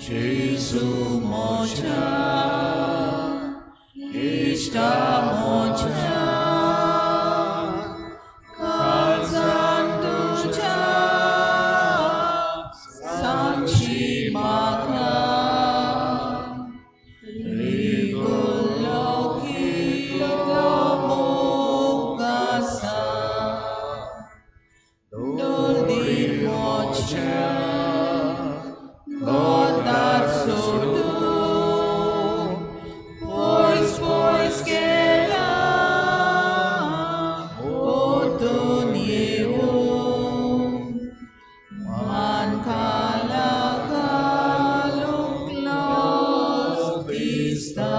जेजू म्हज्या इश्टा म्हज्या काळजान तुज्या सांगशी म्हाका रिगुल्लो कितलो मोग आसा दलदीर म्हज्या घरदार सोडून पयस पयस गेला परतून येवूं मान खाला घालूंक लज दिसता.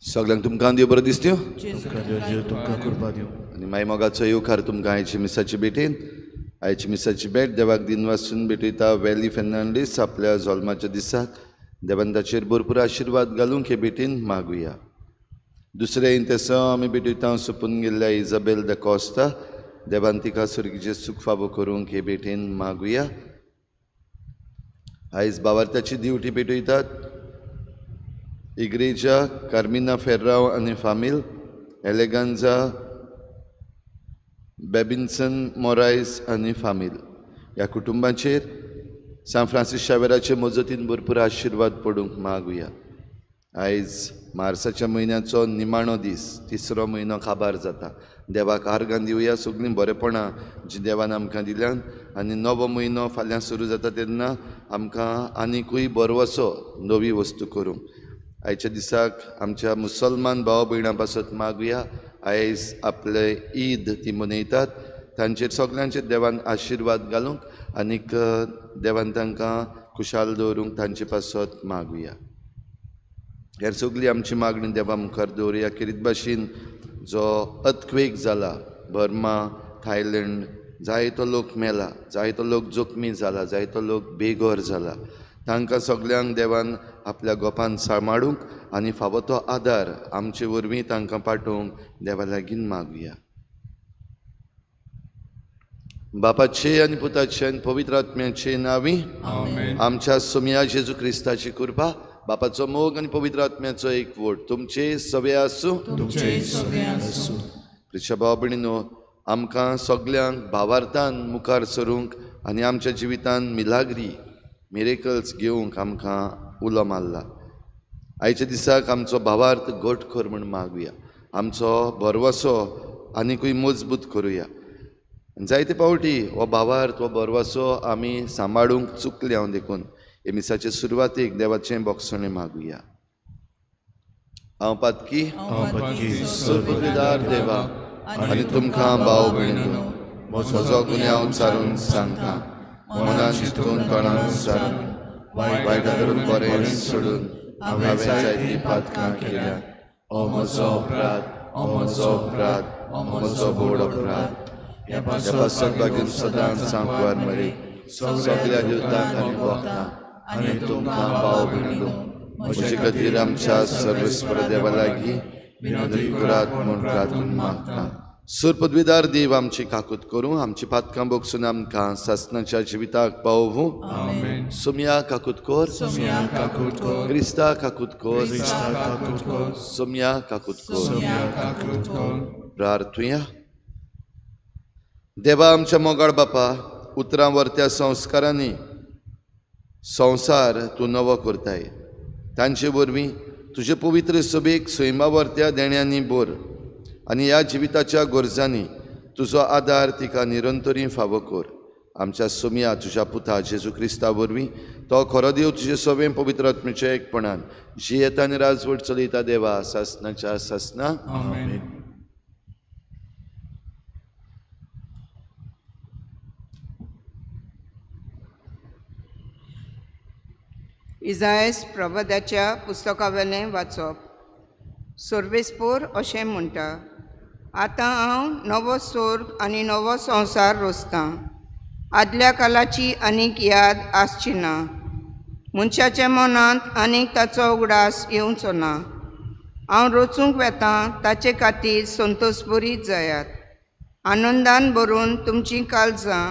सगळ्यांक तुमकां देव बरो दिसत्यो तुमकां कृपा दिवं. आनी माय मोगाचो येवकार तुमकां आयची मिसाची भेटेन. आयची मिसाची भेट देवाक दिनवासून भेटयता वेली फेर्नांडीस आपल्या जल्माच्या दिसाक देवान ताचेर भरपूर आशिर्वाद घालूंक हे भेटीन मागुया. दुसरें इंतेसांव आमी भेटयता सोंपून गेल्ल्या इजाबेल the Costa देवान तिका सुर्गीचें सूख फावो करूंक हे भेटेन मागुया. आयज बावार्थाची दिवटी भेटयतात इग्रेजा कार्मिना फेर्राव आनी फामील, एलेगांजा बेबिन्सन मोरायस आनी फामील ह्या कुटुंबाचेर सांत फ्रांसीस शावेराचे मजतीन भरपूर आशिर्वाद पडूंक मागुया. आयज मार्साच्या म्हयन्याचो निमाणो दीस, तिसरो म्हयनो काबार जाता. देवाक आर्गां दिवया सगळीं बरेपणां जीं देवान आमकां दिल्यान आनी नवो म्हयनो फाल्यां सुरू जाता तेन्ना आमकां आनिकूय बरवसो नवी वस्तू करूंक. आयच्या दिसाक आमच्या मुसलमान भाव भयणां पासत मागुया. आयज आपले ईद ती मनयतात तांचेर सगल्यांचेर देवान आशिर्वाद घालूंक आनीक देवान तांकां खुशाल दवरूंक तांचे पासत मागुया. हेर सगळी आमची मागणी देवा मुखार दवरुया. खेरीत भाशेन जो अर्थक्वेक जाला बर्मा, थायलंड, जायतो लोक मेला, जायतो लोक जखमी जाला, जायतो लोक बेघर जाला, तांकां सगल्यांक देवान आपल्या गोपान सांबाळूंक आनी फावो तो आदार आमचे वरवीं तांकां पाठोवंक देवा लागीं मागुया. बापाचे आनी पुताचे आनी पवित्र आत्म्याचे नांवी आमच्या सोमया जेजू क्रिस्ताची कृपा, बापाचो मोग आनी पवित्र आत्म्याचो एकवट तुमचे सवे आसूं. प्रिय भाव भयणीनो, आमकां सगल्यांक भावार्थान मुखार सरूंक आनी आमच्या जिवितान मिलाग्री मिरेकल्स घेवंक आमकां उलो मारला. आयच्या दिसाक आमचो भावार्थ घट कर म्हूण मागुया. आमचो भरवसो आनिकूय मजबूत करुया. जायते पावटी हो भावार्थ हो भरवसो आमी सांबाळूंक चुकले हांव देखून हे मिसाचे सुरवातीक देवाचें बोगसणें मागुया. हांव पातकी सुरपविदार देवा आनी तुमकां भाव भयणीनो म्हजो गुन्यांव सारून सांगता, मनान चिंतून तोंडान सारून वायट धरून बरें सोडून हांवें जायतीं पातकां केल्या. ओ म्हजो अपराध, ओ म्हजो अपराध, ओ म्हजो व्हड अपराध. ह्या पासत बागेन सदांच सांकवार मरे सगळ्या युद्धांक आनी भोगतां आनी तुमकां भाव भयणीनो म्हजे खातीर आमच्या सर्वेस्पर देवा लागीं विनंती करात म्हूण प्रार्थना मागता. सुरपदवीदार देव आमची काकूत करूं, आमची पातकां भोगसून आमकां सासणाच्या जिविताक पावोवूं. सोमया काकूत कर, क्रिस्ता काकूत कर, सोमया काकूत कर. प्रार्थुया. देवा आमच्या मोगाळ बापा, उतरां वरत्या संस्कारांनी संवसार तूं नवो करताय, तांचे वरवीं तुजे पवित्र सभेक सैमा वरत्या देण्यांनी भर आनी ह्या जिविताच्या गरजांनी तुजो आदार तिका निरंतरी फावो कर. आमच्या सोमया तुज्या पुता जेजू क्रिस्ता वरवीं तो खरो देव तुजे सवें पवित्र आत्म्याच्या एकपणान जियेता आनी राजवट चलयता देवा सासणाच्या सासना. इजायस प्रबदाच्या पुस्तकावेलें वाचप. सर्वेस्पोर अशें म्हणटा, आतां हांव नवो स्वर्ग आनी नवो संवसार रचतां, आदल्या कालाची आनीक याद आसची ना, मनशाच्या मनांत आनीक ताचो उगडास येवचो ना. हांव रचूंक वेतां ताचे खातीर संतोशभरीत जायात. आनंदान भरून तुमचीं काळजां,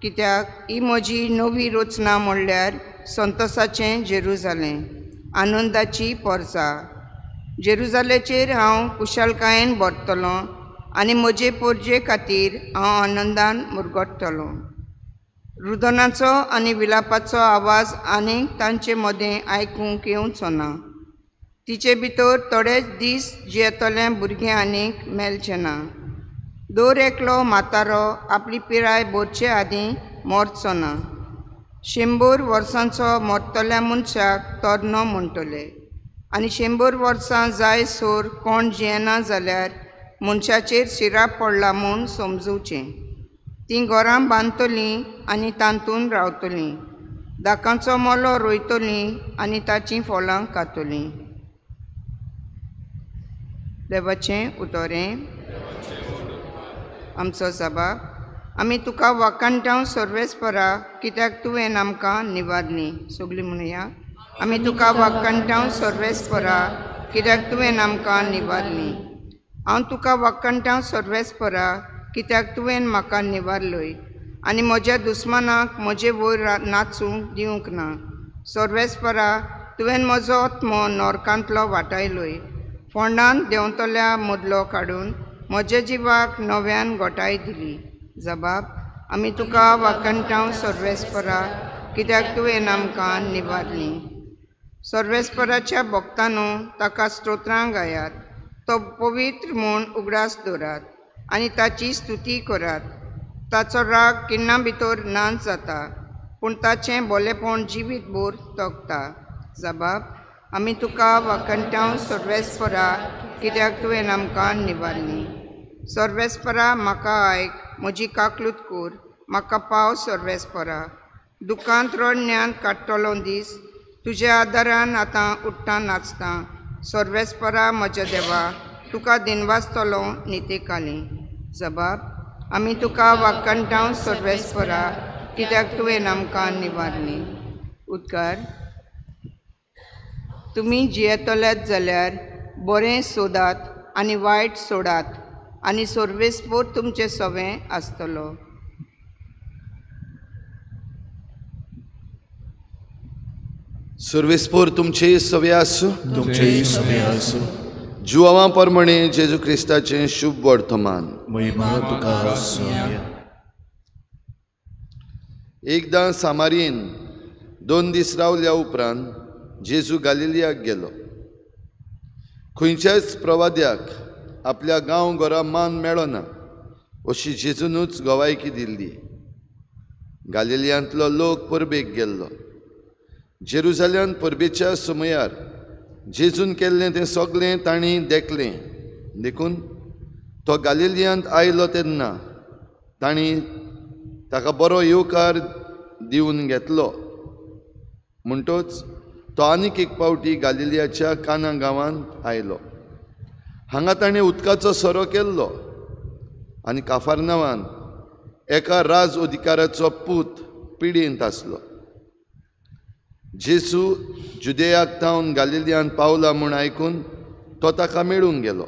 कित्याक ही म्हजी नवी रचना म्हणल्यार संतोसाचें जेरुजालें, आनंदाची पोरसा. जेरुजालेचेर हांव कुशलकायेन भरतलो आनी म्हजे पोरजे खातीर हांव आनंदान मुरगट्टलो. रुदनाचो आनी विलापाचो आवाज आनीक तांचे मदें आयकूंक येवचो ना. तिचे भितर थोडेच दीस जियेतले भुरगें आनीक मेळचें ना. दर एकलो म्हातारो आपली पिराय भरचे आदीं मरचो ना. 100 वर्सांचो मरतल्या मनशाक तरनो म्हणटले आनी 100 वर्सां जाय सोर कोण जियेना जाल्यार मनशाचेर शिराप पडला म्हूण समजुचें. तीं घरां बांदतलीं आनी तातूंत रावतलीं, दाकांचो मोलो रोयतलीं आनी ताचीं फळां खातलीं. देवाचें उतरें. आमचो जबाब. आमी तुका वाखाणटांव सर्वेस्परा, कित्याक तुवें आमकां निवारली. सगळीं म्हणया, आमी तुका वाखाणटांव सर्वेस्परा, कित्याक तुवें आमकां निवारली. हांव तुका वाखाणटांव सर्वेस्परा, कित्याक तुवें म्हाका निवारलोय आनी म्हज्या दुस्मानाक म्हजे वयर नाचूंक दिवंक ना. सर्वेस्परा, तुवें म्हजो आत्मो नरकांतलो वाटायलोय, फोंडांत देंवतल्या मदलो काडून म्हज्या जिवाक नव्यान गोठाय दिली. जबाब. आमी तुका वाखाणटांव सर्वेस्परा, कित्याक तुवें आमकां निवारली. सर्वेस्पराच्या भक्तांनो ताका स्तोत्रां गायात, तो पवित्र म्हूण उगडास दवरात आनी ताची स्तुती करात. ताचो राग किन्ना भितर नाच जाता, पूण ताचें बोलेपण जिवीत भर तगता. जबाब. आमी तुका वाखाणटांव सर्वेस्परा, कित्याक तुवें आमकां निवारली. सर्वेस्परा, म्हाका आयक, म्हजी काकलूत कर, म्हाका पाव सर्वेस्परा. दुकांत रडण्यांत काडटलो दीस, तुज्या आदारान आतां उठ्ठा नाचता. सर्वेस्परा म्हज्या देवा, तुका दिनवासतलो नितेकाली. जबाब. आमी तुका वाखाणटांव सर्वेस्परा, कित्याक तुवें आमकां निवारली. उदकार. तुमी जियेतल्यात जाल्यार बरें सोदात आनी वायट सोडात आनी सर्वेस्पोर तुमचें सवें आसतलो. सर्वेस्पोर तुमचे सवे आसूं, तुमचे सवे आसूं. जुवां परमणे जेजू क्रिस्ताचें शुभ वर्तमान. महिमा तुका आसूं. एकदां सामारियेन 2 दीस रावल्या उपरांत जेजू गालिलियाक गेलो. खंयच्याच प्रवाद्याक आपल्या गांव घरा मान मेळना अशी जेजूनच गवायकी दिल्ली. गालिलियांतलो लोक परबेक गेल्लो. जेरुजाल्यांत परबेच्या समयार जेजून केल्लें तें सगळें तांणी देखलें. देखून तो गालिलियांत आयलो तेन्ना तांणी ताका बरो येवकार दिवन घेतलो. म्हणटच तो आनीक एक पावटी गालिलियाच्या काना गांवांत आयलो. हांगा ताणें उदकाचो सोरो केल्लो आनी काफारनावान एका राज अधिकाराचो पूत पिडेंत आसलो. जेजू जुदेयाक थावन गालिलियान पावला म्हूण आयकून तो ताका मेळूंक गेलो.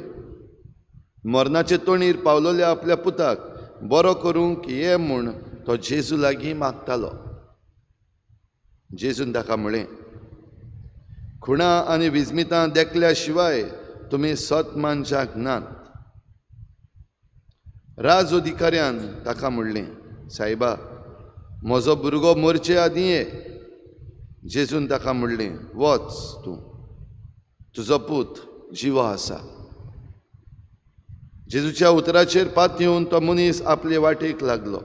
मरणाचे तोणीर पावलोल्या आपल्या पुताक बरो करूंक ये म्हूण तो जेजू लागीं मागतालो. जेजून ताका म्हळें, खुणा आनी विजमितां देखल्या शिवाय तुमी सत मानशाक नात. राज अधिकाऱ्यान ताका म्हणलें, सायबा, म्हजो भुरगो मरचे आदीं ये. जेजून ताका म्हणलें, वच तूं, तुजो पूत जिवो आसा. जेजूच्या उतराचेर पातयेवन तो मनीस आपले वाटेक लागलो.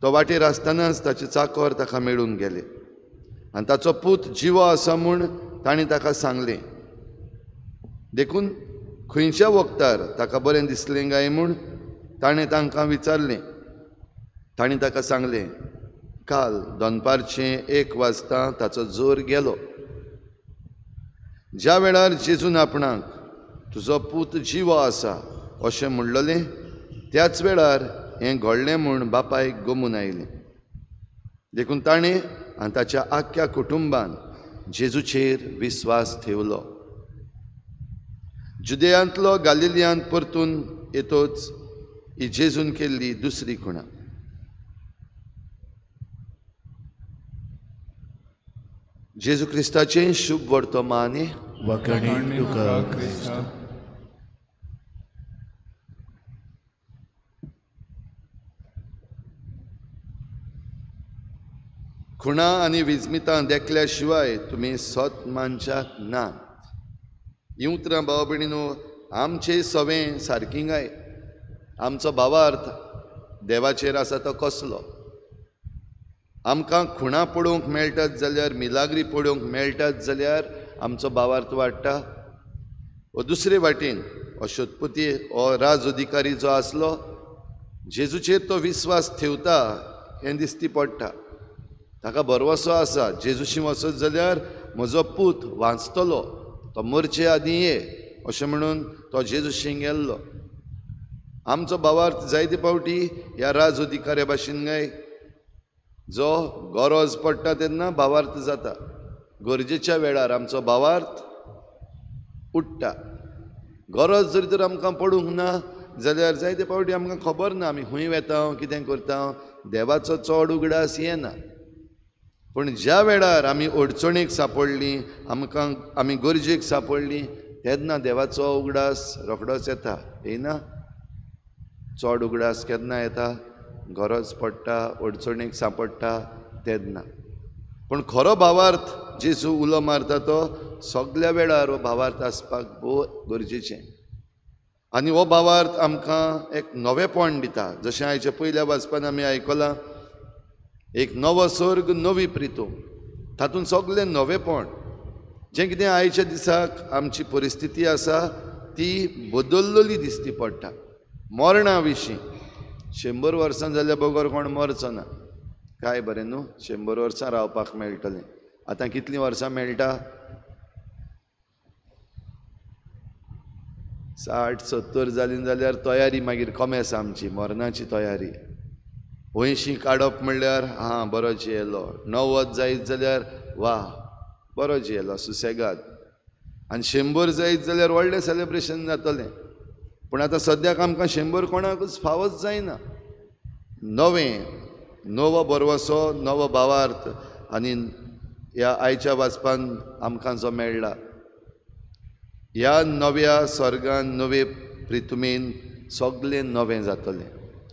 तो वाटेर आसतनाच ताचे चाकर ताका मेळूंक गेले आनी ताचो पूत जिवो आसा म्हूण ताणें ताका सांगलें. देखून खंयच्या वखदार ताका बरें दिसलें काय म्हूण ताणें तांकां विचारलें. ताणें ताका सांगलें, काल दनपारचें 1 वाजता ताचो जोर गेलो. ज्या वेळार जेजून आपणाक तुजो पूत जिवो आसा अशें म्हणलें त्याच वेळार हें घडलें म्हूण बापायक गमून आयलें. देखून ताणें आनी ताच्या आख्ख्या कुटुंबान जेजूचेर विस्वास ठेवलो. जुदेयांतलो गालिलियांत परतून येतोच ही जेजून केल्ली दुसरी खुणा. जेजू क्रिस्ताचें शुभ वर्तमान. वाखाणी तुका क्रिस्ता. खुणा आनी विजमितां देखल्या शिवाय तुमी सत मानच्याक नात. हीं उतरां भाव भयणीनो आमचे सवें सारकी गाय. आमचो भावार्थ देवाचेर आसा तो कसलो? आमकां खुणा पळोवंक मेळटात जाल्यार, मिलाग्री पळोवंक मेळटात जाल्यार आमचो भावार्थ वाडटा. वो दुसरे वाटेन हो शोधपती हो राज अधिकारी जो आसलो जेजूचेर तो विस्वास ठेवता हें दिसती पडटा. ताका भरवसो आसा जेजूशी वचत जाल्यार म्हजो पूत वांचतलो, तो मरचे आदीं ये अशें म्हणून तो जेजूशी गेल्लो. आमचो भावार्थ जायते फावटी ह्या राज अधिकाऱ्या भाशेन गाय जो गरज पडटा तेन्ना भावार्थ जाता. गरजेच्या वेळार आमचो भावार्थ उडटा. गरज जरी तर आमकां पडूंक ना जाल्यार जायते फावटी आमकां खबर ना आमी खंय वेता, कितें करता, देवाचो चड उगडास येना. पूण ज्या वेळार आमी अडचणीक सांपडलीं, आमकां आमी गरजेक सांपडलीं तेन्ना देवाचो उगडास रोखडोच येता. येना? चड उगडास केन्ना येता? गरज पडटा, अडचणीक सांपडटा तेन्ना. पूण खरो भावार्थ जेजू उलो मारता तो सगल्या वेळार हो भावार्थ आसपाक भोव गरजेचें. आनी हो भावार्थ आमकां एक नवेपण दिता. जशें आयच्या पयल्या वाचपान आमी आयकलां, एक नवो स्वर्ग नवी प्रितो, तातूंत सगळें नवेपण. जें कितें आयच्या दिसाक आमची परिस्थिती आसा ती बदल्लेली दिसती पडटा. मरणा विशीं 100 वर्सां जाल्या बगर कोण मरचो ना. काय बरें न्हू, 100 वर्सां रावपाक मेळटलें. आतां कितलीं वर्सां मेळटा? 60-70 जालीं जाल्यार तयारी मागीर कमी आसा आमची, मरणाची तयारी. 80 काडप म्हणल्यार हां बरो जियेलो, 90 जायत जाल्यार वा बरो जियेलो सुसेगाद, आनी 100 जायत जाल्यार व्हडलें सेलेब्रेशन जातलें. पूण आतां सद्याक आमकां 100 कोणाकूच फावच जायना. नवें, नवो भरवसो, नवो भावार्थ आनी ह्या आयच्या वाचपान आमकां जो मेळ्ळा ह्या नव्या स्वर्गान नवे प्रितुमेन सगळें नवें जातलें.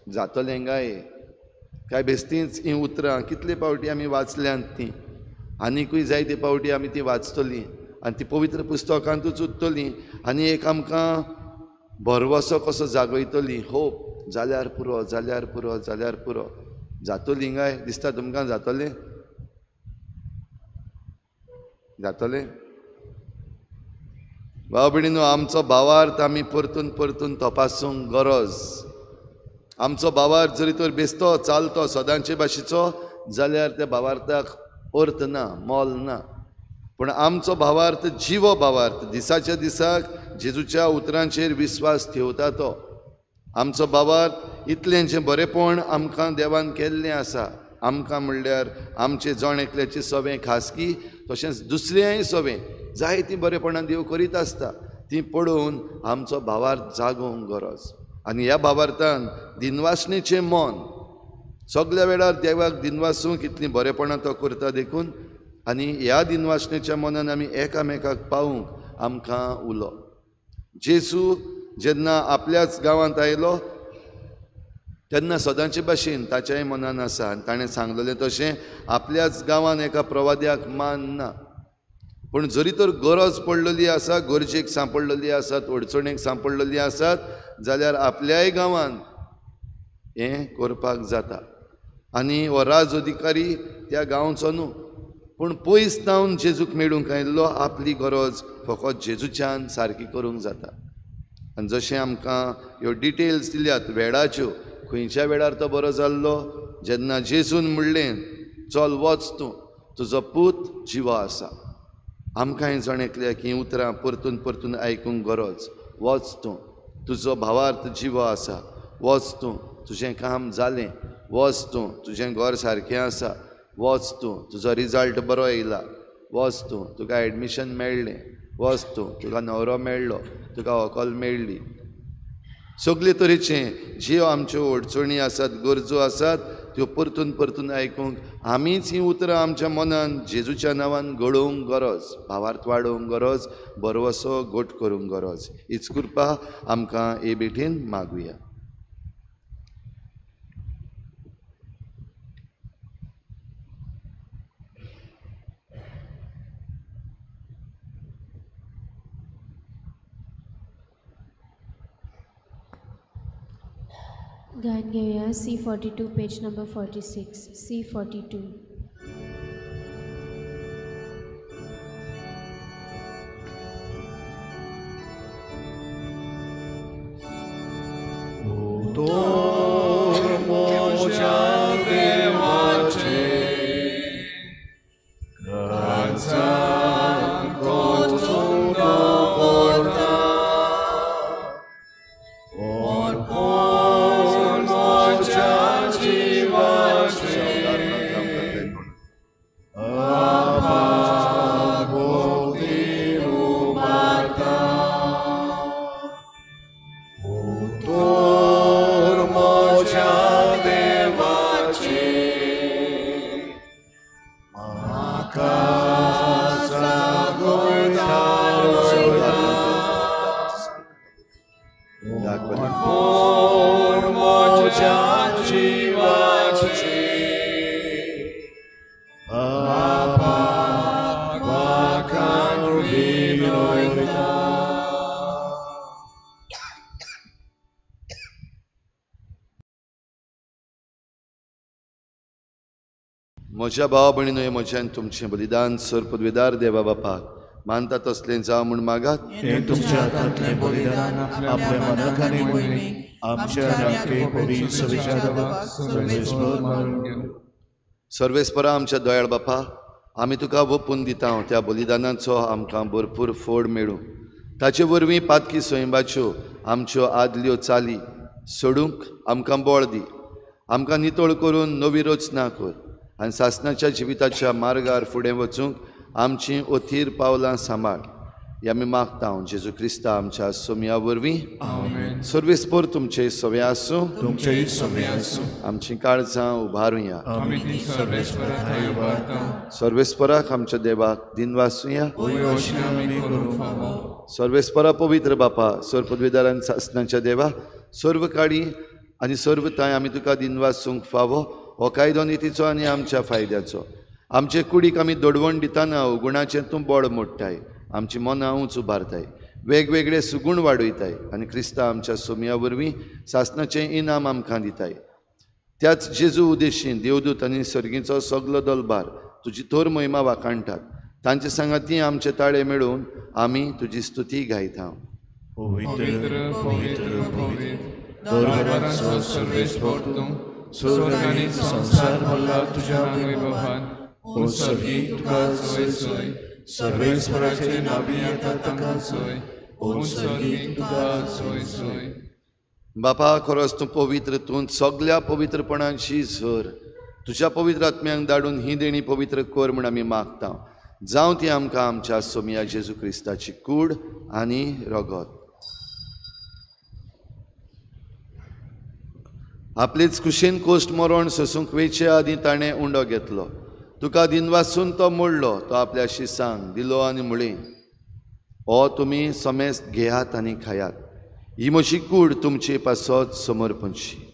जातलें काय? काय बेस्तींच हीं उतरां कितले फावटी आमी वाचल्यांत तीं, आनिकूय जायते फावटी आमी तीं वाचतलीं आनी ती पवित्र पुस्तकांतूच उरतलीं आनी एक आमकां भरवसो कसो जागयतली, होप जाल्यार पुरो, जाल्यार पुरो, जाल्यार पुरो. जातली काय? दिसता तुमकां जातलें? जातलें? भाव भयणीनो, आमचो भावार्थ आमी परतून परतून तपासूंक गरज. आमचो भावार्थ जरी तर बेस्तो चालतो सदांचे भाशेचो जाल्यार त्या भावार्थाक अर्थ ना, मोल ना. पूण आमचो भावार्थ जिवो भावार्थ, दिसाच्या दिसाक जेजूच्या उतरांचेर विस्वास ठेवता तो आमचो भावार्थ. इतलें जें बरेपण आमकां देवान केल्लें आसा, आमकां म्हणल्यार आमचे जण एकल्याचे सवें खासगी तशेंच दुसऱ्याय सवें जायतीं बरेपणां देव करीत आसता, तीं पळोवन आमचो भावार्थ जागोवंक गरज. आनी ह्या भावार्थान दिनवासणेचें मन सगल्या वेळार देवाक दिनवासूंक इतलीं बरेपणां तो करता देखून, आनी ह्या दिनवासणेच्या मनान आमी एकामेकाक पावूंक आमकां उलो. जेजू जेन्ना आपल्याच गांवांत आयलो तेन्ना सदांचे भाशेन ताच्याय मनान आसा आनी ताणें सांगलेलें तशें आपल्याच गांवांत एका प्रवाद्याक मान ना. पूण जरी तर गरज पडलेली आसा, गरजेक सांपडलेली आसात, अडचणेक सांपडलेली आसात जाल्यार आपल्याय गांवांत हें करपाक जाता. आनी हो राज अधिकारी त्या गांवचो न्हू, पूण पयस जावन जेजूक मेळूंक आयिल्लो आपली गरज फकत जेजूच्यान सारकी करूंक जाता. आनी जशें आमकां ह्यो डिटेल्स दिल्यात वेळाच्यो, खंयच्या वेळार तो बरो जाल्लो, जेन्ना जेजून म्हणलें चल वच तूं, तुजो पूत जिवो आसा. आमकांय जण एकल्याक हीं उतरां परतून परतून आयकूंक गरज. वच तूं, तुजो भावार्थ जिवो आसा, वच तूं, तुजें काम जालें, वच तूं, तुजें घर सारकें आसा, वच तूं, तुजो रिजल्ट बरो येयला, वच तूं, तुका एडमिशन मेळ्ळें, वच तूं, तुका न्हवरो मेळ्ळो, तुका व्हंकल मेळ्ळी. सगळे तरेचे ज्यो आमच्यो अडचणी आसात, गरजो आसात, त्यो परतून परतून आयकूंक आमीच हीं उतरां आमच्या मनान जेजूच्या नांवान घडोवंक गरज, भावार्थ वाडोवंक गरज, भरवसो घट करूंक गरज. हीच कृपा आमकां हे भेटेन मागुया. गायन घेवया C42 page number 46 C42. म्हज्या भाव भयणीनो, हें म्हज्यान तुमचें बलिदान सर पदवेदार देवा बापाक मानता तसलें जावं म्हूण मागात. हें तुमच्या हातांतलें बलिदान आपल्या मनाक आनी मोहिनीक आमच्या सर्वेस्परा आमच्या दयाळ बापा, आमी तुका ओपून दिता त्या बलिदानाचो आमकां भरपूर फोड मेळूं. ताचे वरवीं पातकी स्वयंबाच्यो आमच्यो आदल्यो चाली सोडूंक आमकां बळ दी. आमकां नितळ करून नवी रचना कर आनी सासणाच्या जिविताच्या मार्गार फुडें वचूंक आमची अथीर पावलां सांबाळ. हे आमी मागता जेजू क्रिस्ता आमच्या सोमया वरवीं. सर्वेस्पर तुमचे सवे आसूं, तुमचेय सवे आसूं. आमची काळजां उबारुया. सर्वेस्पराक आमच्या देवाक दिनवासुया. सर्वेस्परा पवित्र बापा, सर्व पदवेदारान सासणाच्या देवा, सर्व काळी आनी सर्व तांय आमी तुका दिनवासूंक फावो. हो कायदो नितीचो आनी आमच्या फायद्याचो. आमचे कुडीक आमी दडवण दितना गुणाचें तूं बळ मोडटाय, आमची मनां उंच उबारताय, वेगवेगळे सुगूण वाडयताय आनी क्रिस्ता आमच्या सोमया वरवीं सासणाचें इनाम आमकां दिताय. त्याच जेजू उदेशीन देवदूत आनी सर्गीचो सगलो दलबार तुजी थोर महिमा वाखाणटात. तांचे सांगाती आमचे ताळे मेळून आमी तुजी स्तुती गायता. पवित्र पवित्र पवित्र दरबाराचो सर्वेस्पर तूं, स्वर्ग आनी संवसार भरला तुज्या वैभवान. ओ सर्गी तुका सोय सोय, सर्वेस्पराचे नावी येता ताका सोय. ओ सर्गी तुका सोय सोय. बापा, खरोच तूं पवित्र, तूं सगल्या पवित्रपणाची झर. तुज्या पवित्र आत्म्यांक धाडून ही देणी पवित्र कर म्हूण आमी मागता. जावं ती आमकां आमच्या सोमया जेजू क्रिस्ताची कूड आनी रगत. आपलेच कुशीन कोश्ट मरण सोसूंक वेचे आदीं ताणें उंडो घेतलो. तुका दिनवासून तो मोडलो, तो आपल्या शिसांक दिलो आनी म्हळें, हो तुमी समेस्त घेयात आनी खायात, ही म्हजी कूड तुमचे पासत समर्पणची.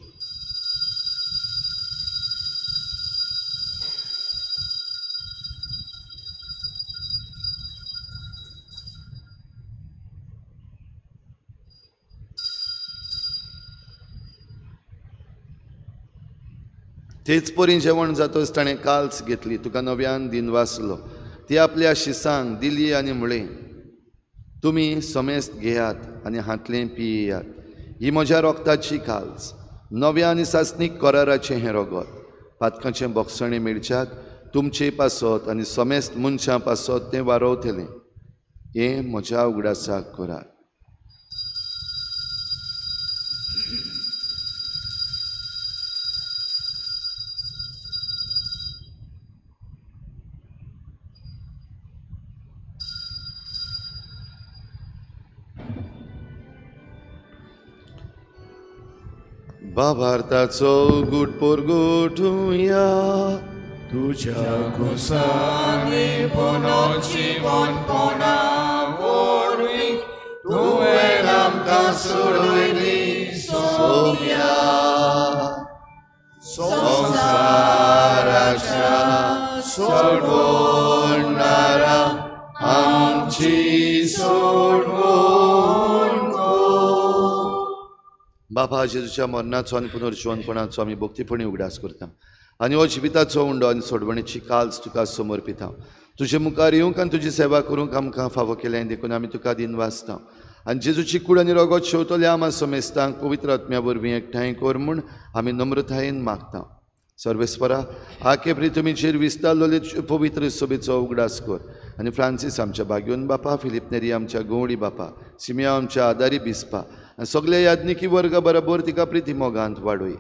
तेच परी जेवण जातच ताणें काल्स घेतली, तुका नव्यान दिनवासलो, ती आपल्या शिसांक दिली आनी म्हळें, तुमी समेस्त घेयात आनी हांतलें पियेयात, ही म्हज्या रोगताची काल्स, नव्या आनी सासणीक कराराचें हें रगत. पातकांचें बोगसणें मेळच्याक तुमचे पासत आनी समेस्त मनशां पासत तें वारोवतलें. हें म्हज्या उगडासाक करात. बाबार्थाचो गुट पोरगोटुया तुझ्या कुसांनी पुनर्जिवनपणा वरवीं तुवें आमकां सोडयली सोम्या संवसाराच्या सोडवणारा आमची सोडवण कर. बापा जेजूच्या मरणाचो आनी पुनर्जिवनपणाचो आमी भक्तीपणी उगडास करता आनी हो जिविताचो उंडो आनी सोडवणेची काल्स तुका समर्पिता. तुजे मुखार येवंक आनी तुजी सेवा करूंक आमकां फावो केलें देखून आमी तुका दिनवासता आनी जेजूची कूड आनी रगत शेवतल्या आमा समेस्तांक पवित्र आत्म्या वरवीं एकठांय कर म्हूण आमी नम्रतायेन मागता. सर्वेस्परा आके प्रितुमीचेर विस्तारलेले पवित्र सभेचो उगडास कर आनी फ्रांसीस आमच्या भाग्योन बापा, फिलीप नेरी आमच्या गवळी बापा, सिमिया आमच्या आदारी बिस्पा आनी सगल्या याज्ञिकी वर्गा बरोबर तिका प्रिती मोगांत वाडोय.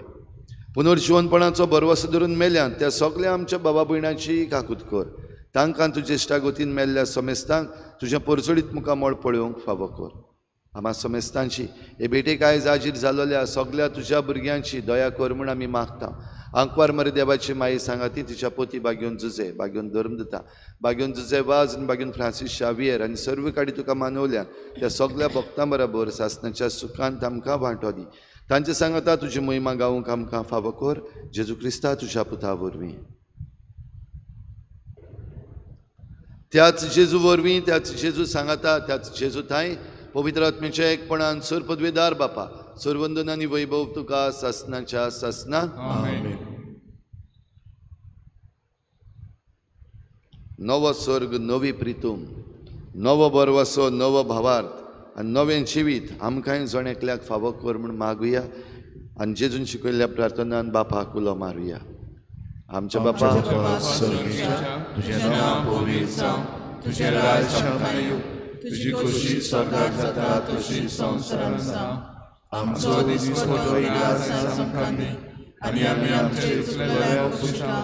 पुनर्जिवनपणाचो भरवसो धरून मेल्यान त्या सगल्या आमच्या बाबा भयणाची काकूत कर. तांकां तुजे इश्टागतीन मेल्ल्या समेस्तांक तुज्या परजळीत मुखामळ पळोवंक फावो कर. आमा समेस्तांची हे भेटेक आयज हाजीर जालोल्या सगल्या तुज्या भुरग्यांची दया कर म्हूण आमी मागता. आंकवार मरे देवाची माई सांगाती तिच्या पोती बागेवन जुजे, बागेवन धर्मदता, बागेवन जुजे वाज आनी बागेवन फ्रांसीस शावियर आनी सर्व काडी तुका मानवल्या त्या सगल्या भक्तां बराबर सासणाच्या सुखांत आमकां वांटो दी. तांचे सांगाता तुजी महिमा गावंक आमकां फावो कर जेजू क्रिस्ता तुज्या पुता वरवीं. त्याच जेजू वरवीं, त्याच जेजू सांगाता, त्याच जेजू थांय पवित्र आत्म्याच्या एकपणान सर पदवेदार बापा सर्वंदन आनी वैभव तुका सासणाच्या सासना. नवो स्वर्ग, नवी प्रितूम, नवो बरवसो, नवो भावार्थ आनी नवें जिवीत आमकांय जण एकल्याक फावो कर म्हूण मागुया आनी जेजून शिकयल्ल्या प्रार्थनान बापाक उलो मारुया. आमच्या बापा तुजें नांव पवित्र जावं, तुजें राज्य आमकां येवं, तुजी खोशी स्वर्गार जाता तशी संवसारांत जावं. आमचो दिसपट्टो इलाज आमकां दी आनी आमी आमचे चुकलेल्या पुशता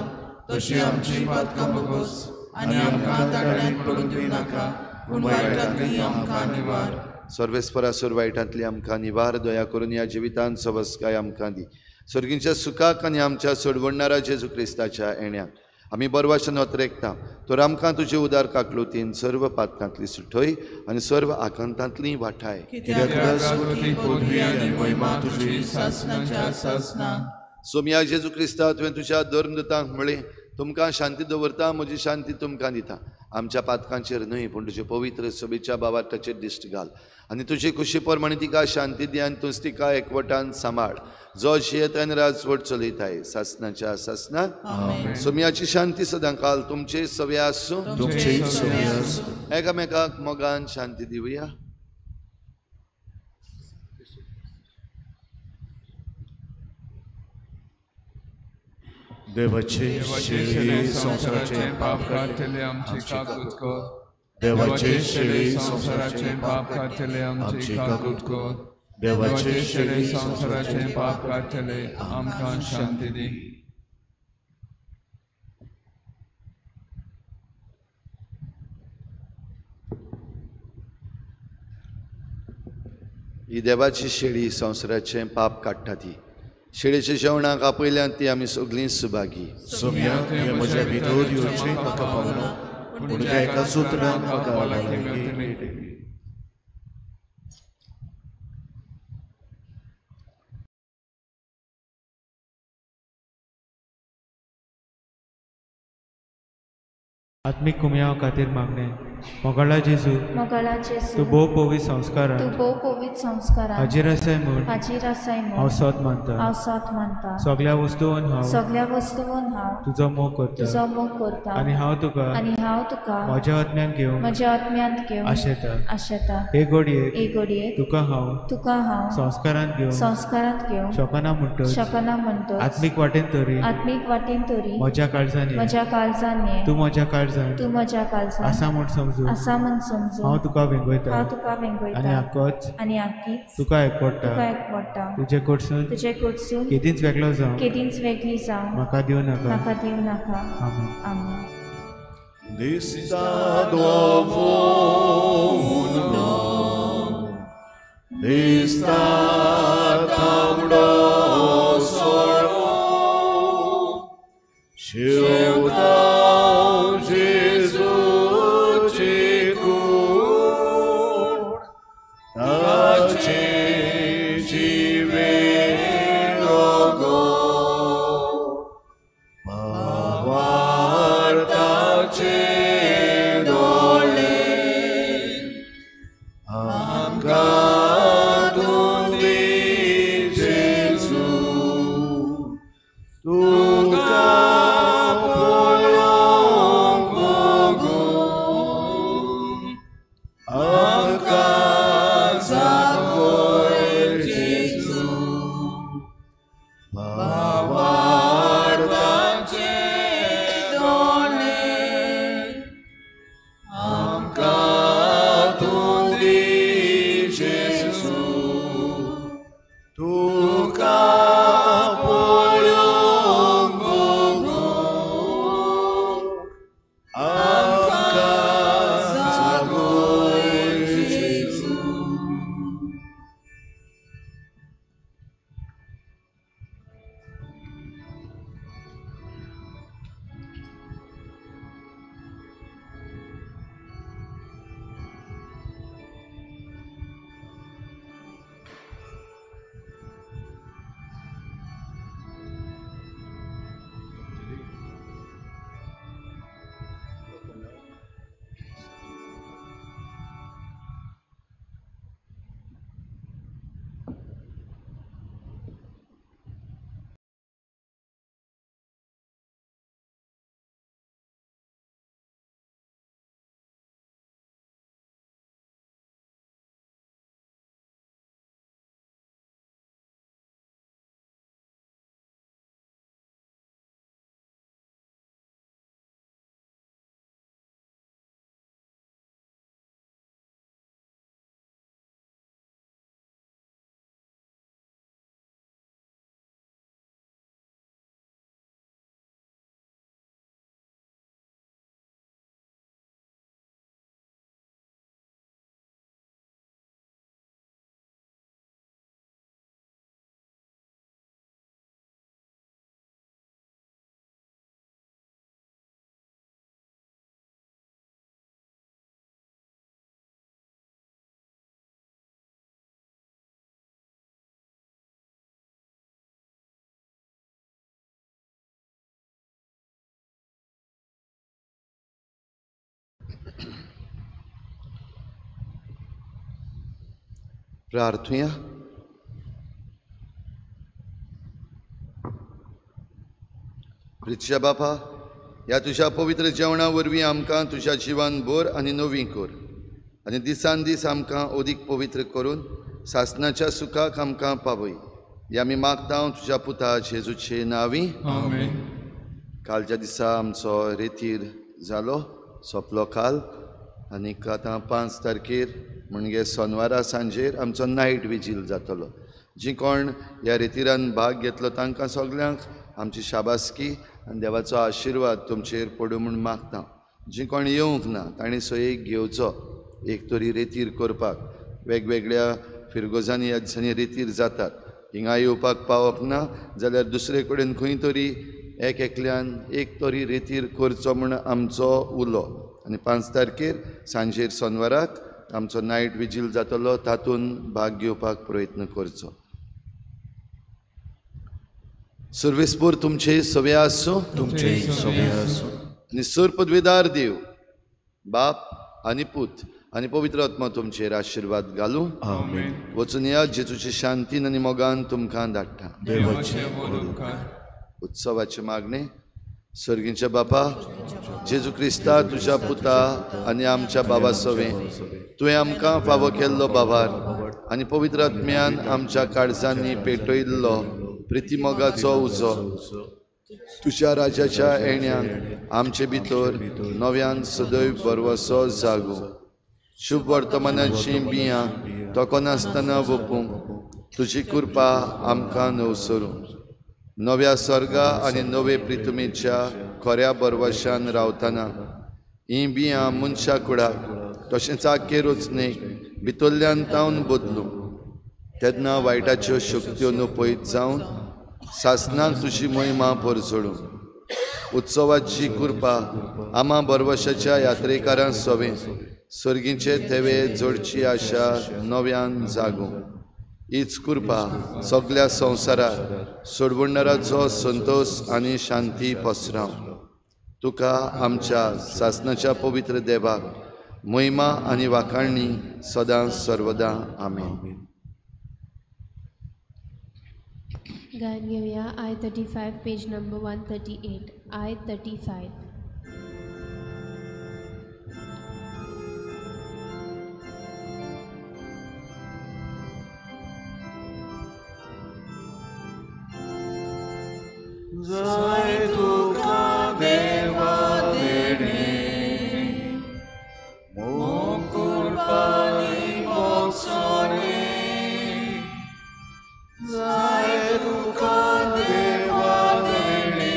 तशी आमची पातकां भोगोस आनी आमकां तागड्यांत पडूंक दिवनाका पूण वायटांतली आमकां निवार. सर्वेस्परा सुर वायटांतली आमकां निवार. दया करून ह्या जिवितांत सवस्काय आमकां दी. सर्गींच्या सुखाक आनी आमच्या सोडवणारा जेजू क्रिस्ताच्या येण्याक आमी बरवाशन अत्रेकता तर आमकां तुजे उदार काकलुतीन सर्व पातकांतली सुठय आनी सर्व आकांतांतली वाठाय. सोमया जेजू क्रिस्ता तुवें तुज्या धर्मदूतांक म्हळें तुमकां शांती दवरता, म्हजी शांती तुमकां दिता. आमच्या पातकांचेर न्हय पूण तुजे पवित्र सभेच्या बाबार्थाचेर दिश्ट घाल आनी तुजे खुशी प्रमाणे तिका शांती दी आनी तूंच तिका एकवटान सांबाळ जो जियेत आनी राजवट चलयताय सासणाच्या सासना. सोमयाची शांती सदांकाल तुमचे सवे आसूं. एकामेकाक मोगान शांती दिवया. देवाचे शेळी संवसाराचे पाप काडटले आमची काकूत कर. देवाचे शेळी संवसाराचे पाप काडटले आमची काकूत कर. देवाचे शेळी संवसाराचे पाप काडटले आमकां शांती दी. ही देवाची शेळी संवसाराचें पाप काडटा ती शेळेच्या जेवणाक आपयल्यान ती आमी सगळीं सुभागी. सोम्या तुवें म्हज्या भितर येवचें म्हाका पावना पूण तुज्या एका सुत्रान म्हाका भलायकी मेळटली. आत्मीक कुमयाव खातीर मागणें. मोगाळा जेजू, तूं भोव पवित्र संस्कारान हाजीर आसाय म्हूण हांव सोत मानता. सगल्या वस्तून हांव तुजो मोग करता आनी हांव तुका म्हज्या आत्म्यांत घेवंक आशेता. हे घडयेक तुका हांव संस्कारांत घेवंक शकना म्हणटच आत्मीक वाटेन तरी म्हज्या काळजान तूं म्हज्या काळजान आसा म्हूण समजू हांव तुका वेंगयता आनी आकीच तुका एकवटा. तुजे कडसून केदींच वेगळो जावं म्हाका दिवं नाका. आमेन. दिसता दोवोन दिसता तांबडो भावार्थाचे दोळे आमकां तूं दी जेजू, तुका पळोवंक भोगूंक आमकां जागय जेजू. प्रार्थुया. प्रितच्या बापा, ह्या तुज्या पवित्र जेवणा वरवीं आमकां तुज्या जिवान बोर आनी नवी कर आनी दिसान दीस आमकां अदीक पवित्र करून सासणाच्या सुखाक आमकां पावय. हे आमी मागता तुज्या पुता जेजूचे नांवी. आमेन. कालच्या दिसा आमचो रेतीर जालो, सोंपलो काल. आनीक आतां 5 तारखेर म्हणजे सोनवारा सांजेर आमचो नायट विजील जातलो. जी कोण ह्या रेतिरान भाग घेतलो तांकां सगल्यांक आमची शाबासकी आनी देवाचो आशिर्वाद तुमचेर पडूं म्हूण मागता. जी कोण येवंक ना तांणी सोयेक घेवचो एक तरी रेतीर करपाक. वेगवेगळ्या फिरगोजांनी ह्या दिसांनी रेतीर जातात. हिंगा येवपाक पावप ना जाल्यार दुसरे कडेन खंय तरी एक एकल्यान एक तरी रेतीर करचो म्हूण आमचो उलो. आनी 5 तारखेर सांजेर सोनवाराक आमचो नायट विजील जातलो, तातूंत भाग घेवपाक प्रयत्न करचो. सर्वेस्पूर तुमचे सवे आसूं, तुमचे सवे आसूं. आनी सूर पदवीदार देव बाप आनी पूत आनी पवित्र आत्मा तुमचेर आशिर्वाद घालूं. आमेन. वचून या जेजूचे शांतीन आनी मोगान तुमकां धाडटा. देवाचे व्हड उपकार. उत्सवाचे मागणे. सर्गींच्या बापा, जेजू क्रिस्ता तुज्या पुता आनी आमच्या बाबा सवें तुवें आमकां फावो केल्लो बाबार आनी पवित्र आत्म्यान आमच्या काळजांनी पेटयल्लो प्रितीमोगाचो उजो तुज्या राजाच्या येण्यान आमचे भितर नव्यान सदैव बरवसो जागो. शुभ वर्तमानाचीं बियां तोखनासतना वोपूंक तुजी कृपा आमकां नवसरूं. नव्या स्वर्गा आनी नवे प्रितुमेच्या खऱ्या बरवशान रावतना हीं बियां मनशा कुडाक तशेंच आख्खे रचणेक भितरल्यान तावन बदलूं. तेन्ना वायटाच्यो शक्त्यो नपयत जावन सासणाक तुजी महिमा परजळूं. उत्सवाची कृपा आमा बरवशाच्या यात्रेकारां सवें सर्गीचे थेवे जोडची आशा नव्यान जागूं. हीच कृपा सगल्या संवसारार सोडवणाराचो संतोश आनी शांती पसराव. तुका आमच्या सासणाच्या पवित्र देवाक महिमा आनी वाखाणणी सदां सर्वदा. आमेन. गायन घेवया I-35 page number 138. I-35. जाय तुका देवा देणे मोग कुर्बानी मोगसोणे जाय तुका देवा देणे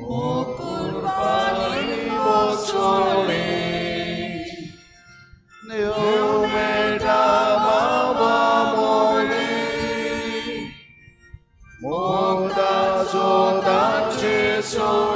मोग कुर्बानी मोगसोणे देव मेळटा बाबा मोने मोगताचो ताचे सो